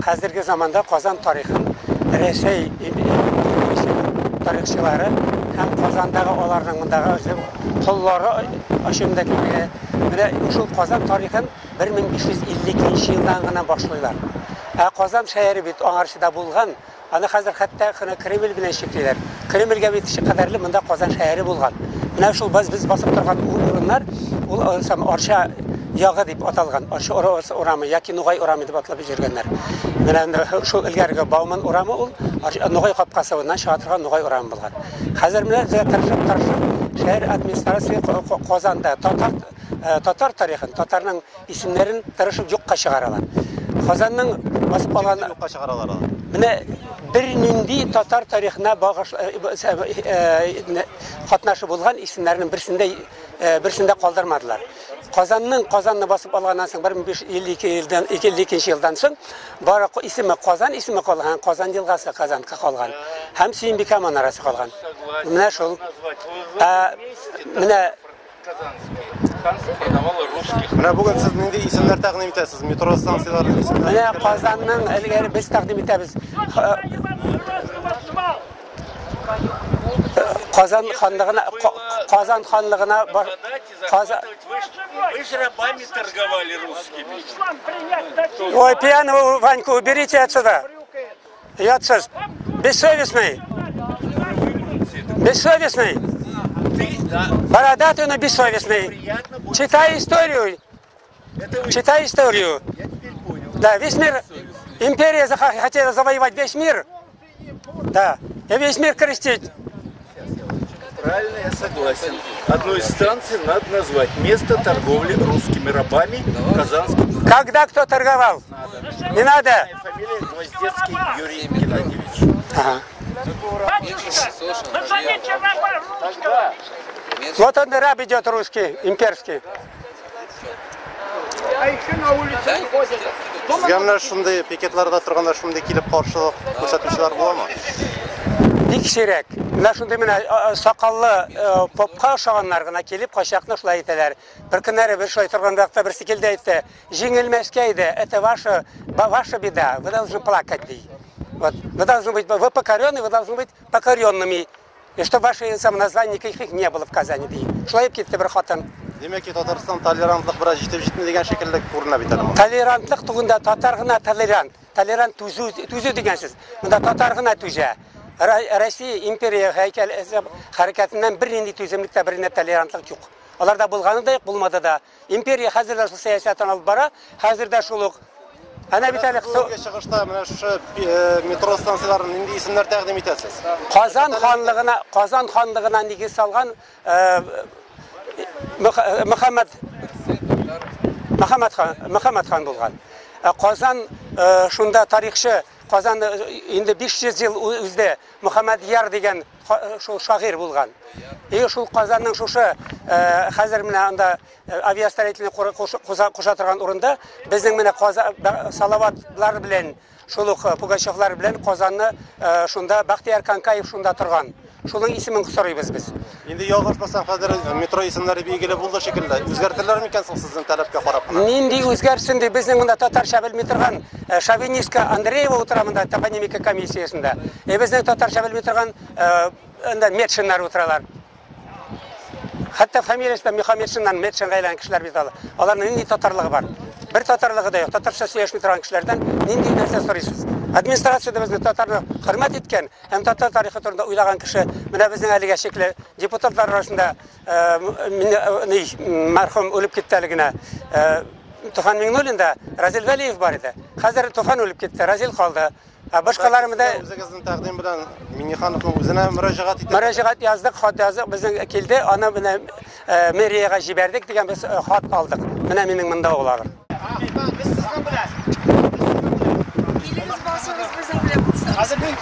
Хәзерге заманда Казан тарихын Рәсәй тарихчылары һәм Казандагы аларның мондагы коллары ачында килгән. Менә шул Казан тарихын 1552 елдан гына башлыйлар. Ә Казан шәһәре бит аңарчы да булган. Аны хәзер хәтта кына Кремль белән чиклиләр. Кремльгә бит кадәрле монда Казан шәһәре булган. Менә шул без басып торган урыннар, ул Арча ягы дип аталган, Арча урамы яки Нугай урамы дип атлап йөргәннәр. Менә шул элгәрге Бауман урамы ул Нугай капкасыннан чыга торган Нугай урамы булган. Хәзер менә тырышып-тырышып шәһәр администрация Казанда татар тарихын, татарның исемнәрен тырышып юкка чыгаралар. Казанның басып алган юкка чыгаралар алар. Менә бернинди татар тарихына багыш катнашы булган исемнәрнең берсендә калдырмадылар. Казанның Казанны басып алганнан соң 1552 елдан соң бары исеме Казан исеме калган, Казан елгасы Казанка калган һәм Сөембикә манарасы калган. Менә шул. Менә Менә бүген сез нинди исемнәр тәкъдим итәсез? Метро станцияләренең исемнәре. Менә Казанның элгәре без тәкъдим итәбез. Казан ханлыгына Казан ханлыгына Казан. Вы же рабами торговали русскими. Ой, пьяного Ваньку уберите отсюда. Ятсыз. Бессовестный. Бессовестный. Бородатый, но бессовестный. Читай историю. Читай историю. Да, весь мир, империя хотела завоевать весь мир. Да, и весь мир крестить. Правильно, я согласен. Одну из станций надо назвать место торговли русскими рабами Казанским. Когда кто торговал? Не надо. Моя фамилия Гвоздецкий Юрий Геннадьевич. Ага. Батюшка, назовите раба русского. Вот он раб идет русский, имперский. А еще на улице ходят. Сезгә менә шундый пикетларда торганда шундый килеп каршылык күрсәтүчеләр буламы? Бик сирәк. Менә шундый менә сакаллы попка охшаганнар гына килеп кайчакны шулай әйтәләр. Бер көннәре бер шулай торган вакытта берсе килде әйтте, җиңелмәскә иде, это ваша беда, вы должны плакать, ди. Вот, вы должны быть, вы покоренные, вы должны быть покоренными. И чтобы ваши самоназвания никаких не было в Казани, ди. Шулай китте бер хатын. Димәк ки, Татарстан толерантлык бераз җитеп җитми дигән шикелле күренә бит әле. Толерантлык тугында татар гына толерант. Толерант түзү, түзү дигән сүз. Монда татар гына түзә. Россия империя һәйкәл хәрәкәтеннән бернинди түземлек тә, бернинди толерантлык юк. Аларда булганы да юк, булмады да. Империя хәзер дә шул сәясәтен алып бара, хәзер дә шул ук. Әнә бит әле Бүгенге чыгышта менә шушы метро станцияләрен нинди исемнәр тәкъдим итәсез? Казан ханлыгына, Казан ханлыгына нигез салган Мөхәммәд хан булган. Казан шунда тарихчы, Казан инде 500 ел үзде Мөхәммәд Яр дигән шул шагыйрь булган. И шул Казанның шушы хәзер менә анда авиастроительный куша торган урында безнең менә Салаватлар белән шул ук Пугачевлар белән Казанны шунда Бахтияр Канкаев шунда торган. Шуның исемен сорыйбыз без. Инде ялгышмасам, хәзер метро исемнәре билгеле булды шикелле. Үзгәртерләр микән соң сезнең таләпкә карап кына? Нинди үзгәрсен ди, безнең монда татарча белми торган шовинистка Андреева утыра монда топонимика комиссиясендә. Безнең татарча белми торган анда Метшиннар утыралар. Хәтта фамилиясе дә Мөхәммәтшиннан Метшинга әйләнгән кешеләр бит алар. Аларның нинди татарлыгы бар? Бер татарлыгы да юк. Татарча сөйләшми торган кешеләрдән нинди нәрсә сорыйсыз? Администрациядә безне татарны хөрмәт иткән һәм татар тарихы турында уйлаган кеше, менә безнең әлегә шикле депутатлар арасында мәрхүм үлеп китте әле генә. Туфан Миңнуллин да, Разил Вәлиев бар иде. Хәзер Туфан үлеп китте, Разил калды. Ә башкалар менә үзегезнең тәкъдим белән Миңнехановның үзенә мөрәҗәгать иттек. Мөрәҗәгать яздык, хат яздык, безнең килде, аны менә мэриягә җибәрдек дигән без хат алдык. Менә минем монда улар. Без сезнең белән. Килегез, басыгыз безнең белән булса. Хәзер мин